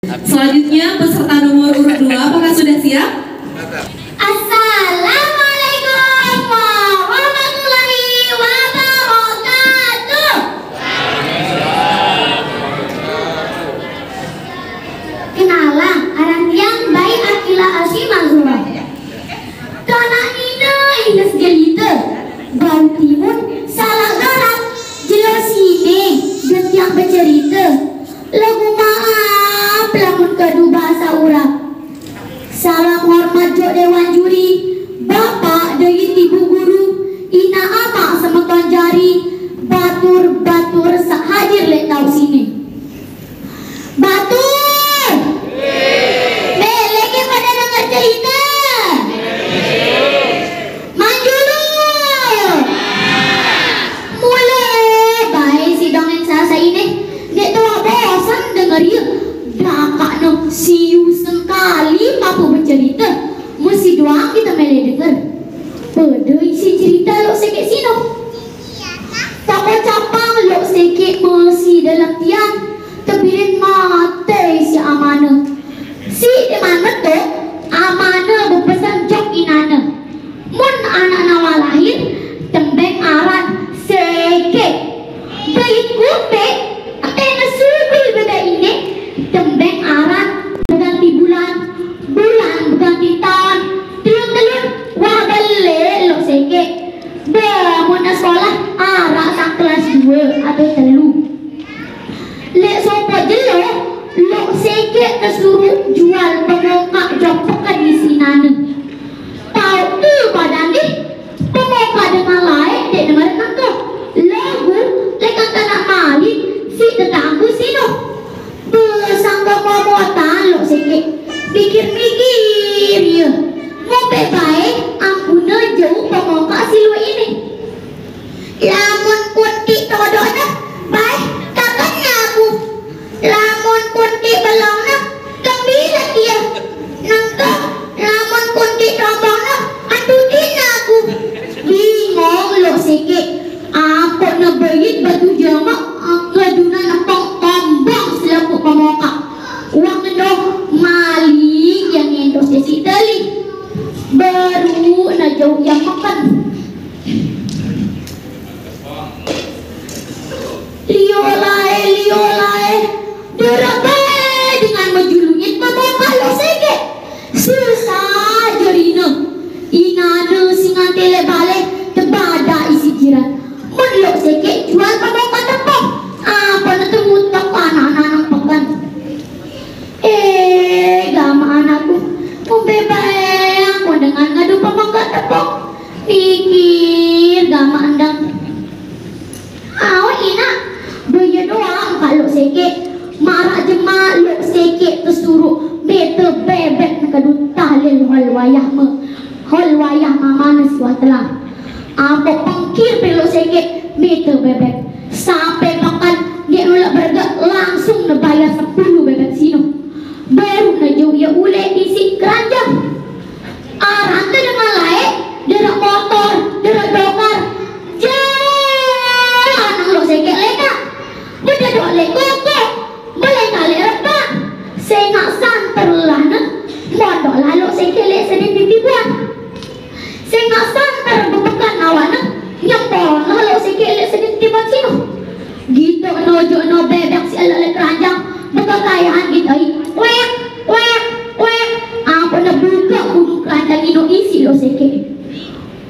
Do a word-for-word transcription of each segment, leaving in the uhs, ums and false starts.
Selanjutnya peserta nomor urut dua, apakah sudah siap? Assalamualaikum warahmatullahi wabarakatuh. Kenalan, aran tiang Bai Akila Asim Azura. Kanak nina indes jelita, bau timun salak garam, jelo sine getiak becerita. Lagu maaf lamun kadu bahasa Urap. Salam hormat jok dewan juri, bapak dayun ibu guru, ina amak semeton jari, batur-batur sak hadir lek tau sine. Batur! Belek ya pada denger cerita? Manjulu! Mule bae si dongeng sasa ini. Dek tua bosan denger ya. Dakak no siu sekali papu bercerita. Mesti doang kita mele denger. Pede isi cerita lo sekek sino. Toko capang lok seke mesi dalam tian, tebilin mate si amane. Si deman meto, amane bepesan jok inane. Mun anak nawa lahir, tembeng aran seke. Bayi kupe, ate nesubil beda ine, tembeng aran beganti bulan, bulan beganti tahun, telun-telun wah bele lok seke. Be, mun sekolah arak sang kelas dua atau telu. Lek sopo jelo, lok seke kesuruh jual pemokak jok peken di sinane. Tau tu padan dih, pemokak dengan lae dek denger nangko. Lagu lek kata nak malik si tetanggu sino. Besang kemomotan lok seke. Pikir-pikir ya. Ngombe bae ampune jauh pemokak si luwak ini. Lamun kunti todokne, bae, takenne aku. Lamun kunti belongne, kembilet dia. Nengke, lamun kunti tombongne, antutin aku. Bingung lok seke. Apo ne beit batu jama, ngeduna nepong tombong selaku pemokak. Wah ngendo mali yang ngendos desi teli. Baru na jauh yang makan. Liolae, liolae, derabae dengan mejulungit pemokak lok seke. Susah jerine. Inane sing ngantele bale tebada isi jiran. Mun lok seke jual pemokak tepok. Apa ne temutok anak-anak nang peken. Eh, gama anakku, ngombe bae aku dengan ngadu pemokak tepok. Pikir gama endang. Awe ina, beye doang kak lok seke. Marak jema lok seke kesuruh mete bebek ne kadu tahlil hol wayah me. Hol wayah mamane si wah telang. Apo pengkir pe lok seke mete bebek. Sampe makan dek nulak bergek langsung ne bayar sepuluh bebek sino. Baru ne jauh ya ule isi keranjang. Aran te dengan lae, derek motor, derek dokar. Jangan lok seke leka. Beda dok lek koko. Boleh kali repa. Sengak santer lah ne. Mondok lah lok seke lek sedin titibuan. Sengak santer bepekan awak ne. Nyempol lah lok seke lek sedin titibuan sino. Gitu nojo no bebek si elek lek keranjang. Bekekayaan gitu ai. Wek, wek, wek. Apa ne buka kudu keranjang ino isi lok seke.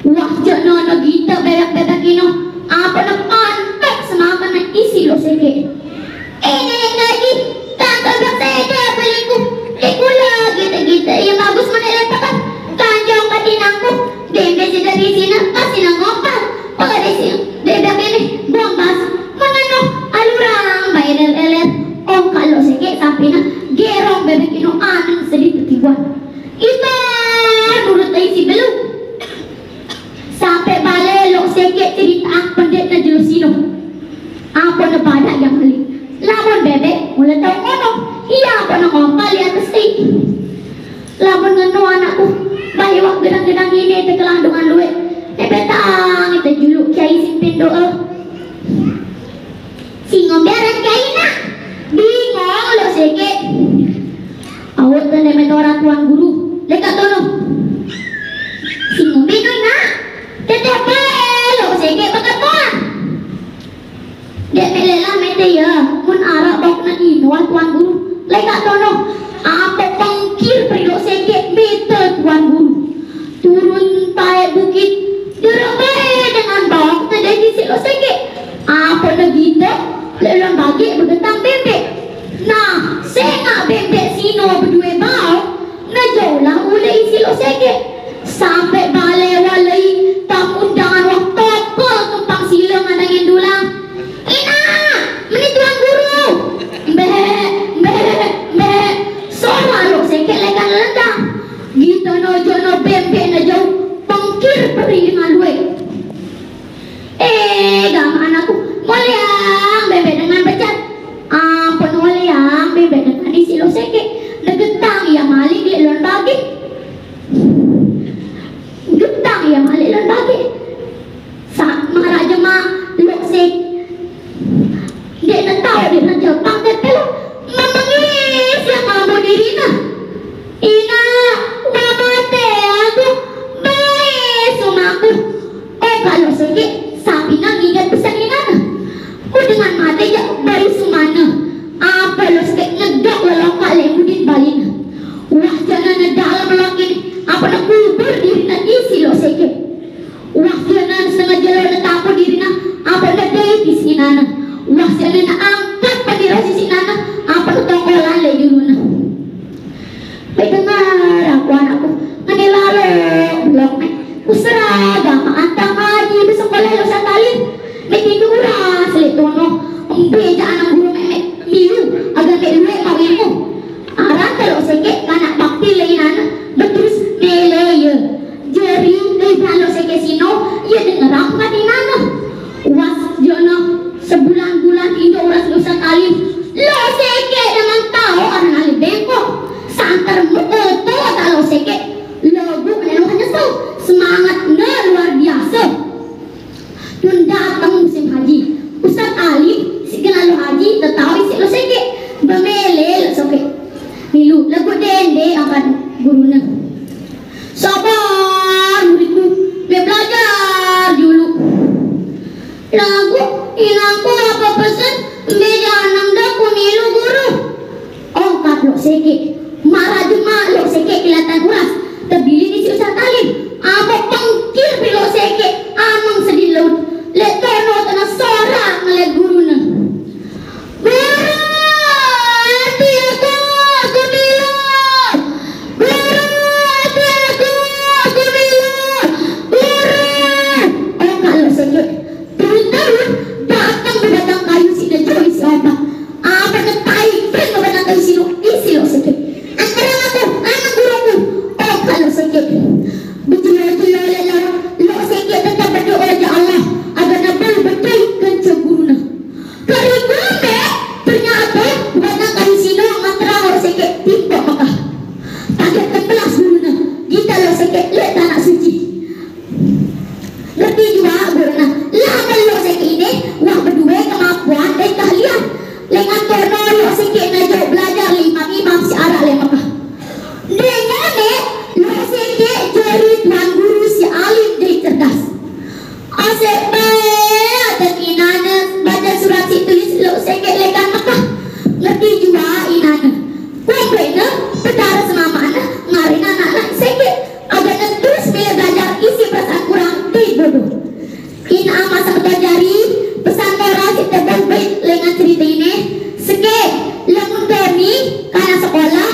Wah, jek nono gita bebek-bebek ino. Apa ne pantek semakan ne isi lok seke. Ini lagi, tangkal bersede beliku. Ikula gita-gita yang bagus meneletakan. Kanjong katinangku. Dembe si dari sini, pasti nang ngopal. Pala desi, bebek ini, bombas. Mengano, alurang, bae eler-eler. Oh, kalau seke sampai na, gerong bebek ino aneng sedih ketibuan. Ita nurut ai si belum. Sampe bale lok seke cerita pendek na jelo sino. Apo ne pada yang beli. Lamun bebek, mula tau ngono. Iya, apo ne ngompal ya kesti. Lamun ngeno anakku, bae wak gedang-gedang ini tekelang dengan luwek. Ne petang, ite juluk kiai simpin doa. Sing ngombe aran kiai nak. Bingung lok seke. Tuan Guru, leka tono. Sing ngombe no, Ina. Teteh bae Lok Sege bakatoan. Dek meh lelah mete ya, mun arak bok na ino Tuan Guru. Leka tono. Apa pengkir peri Lok Sege mete Tuan Guru. Turun pae bukit, doro bae dengan baok tedai di Lok Sege. Apa ne gita, lek lon bage begetang bembek. Nah, sengak bembek sino bedue baok, ne jauhlah ule isi Lok Sege. Sampe bale walai tamu undangan wah tokol tumpang sila ngadangin dulang. Ina, meni Tuan Guru. Mbek, mbek, mbek. Sora Lok Sege lekan lendang. Gita no jono bembek ne jauh, pengkir peri dengan lue. Eh, gamaan aku. Ngoleang bembek dengan becat. Ampun, ngoleang bembek dengan isi Lok Sege. Negetang ia malik lek lon bage. Getang ia malik lon bage. Sa maraja ma Lok Sege. Dek ne tau dek ne Jepang tepelo. Memengis ia mambu dirina. Ina, wamate aku, bae sumaku. Oh, kalau sege, sapi nang ingat pesan inana. Ku dengan mate jak bae sumana. Apa Lok Sege ngedok lelokak lek mudin balina. Wah, jana ne dalam lelokak ini, apa ne kubur dirina isi Lok Sege. Wah, jana ne setengah jelo ne tapo dirina, apa ne dai isi inana. Wah, jana ne angkat pandiro isi inana, apa ne tokolan lek juluna. Baik dengar aku anakku, ngene lalo blok ne. Ku seragam antang ngaji besekolah Lok Satalin. Mek itu uras lek tono. Embe ja anak guru mek, mek miu, agak mek luek mau ilmu. Aran te Lok Sege kanak bakti lek inana, beterus mele ye. Jeri lek Lok Sege sino, ye dengerang kat inana. Uas jono sebulan-bulan indo uras Lok Satalin. Lok Sege dengan tau aran ale bengkok. Santer mu oto tak Lok Sege. Lagu ne luar nyesel. Semangat ne luar biasa. Tun dateng musim haji. Ustaz Alim, si kenal Lok Haji, tetau isi Lok Sege. Bemele Lok Sege. Milu, lagu dende angkat gurune. Sabar, muridku, mek belajar dulu. Lagu, inangku apa pesen, beja nang dak ku milu guru. Ongkat Lok Sege. Mara jema Lok Sege kelihatan uras. Tebilik isi Ustaz Alim. Apa pengkir pi Lok Sege. Amang sedih laut. Lek tono tena sorang lek gurune. Guru, ati aku, aku milu. Guru, ati aku, aku milu. Guru. Ongkat Lok Sege. Terus-terus datang bebatang kayu si Nejo isi ombak. Apa ne tai pring bebatang kayu sino isi Lok Sege. Angkerang aku, anak guruku. Ongkat Lok Sege. Betul-betul lek Lok Sege tetap berdoa ja Allah agar ne betul-betul kenca gurune. Kari gumbe, ternyata bebatang kayu sino ngeterang Lok Sege timpok Mekah. Paget kepelas gurune, gita Lok Sege lek tanah suci. Ngerti jua gurune, lah amen Lok Sege ine wah bedue kemampuan dek keahlian. Lengan tono Lok Sege ne jauh belajar lek imam-imam si arak lek Mekah. Dengane Lok Sege jeri tuan guru si alim dek cerdas. Asek bae adat inane baca surat si tulis Lok Sege lekan Mekah. Ngerti jua inane. Kumpulne petara semamane ngarin anak-anak Sege. Agar ne terus mele belajar isi perasaan kurang dek bodoh. Ina ama seketon jari, pesan moral si tebang bait lengan cerita ine. Sege, lamun kami kana sekolah,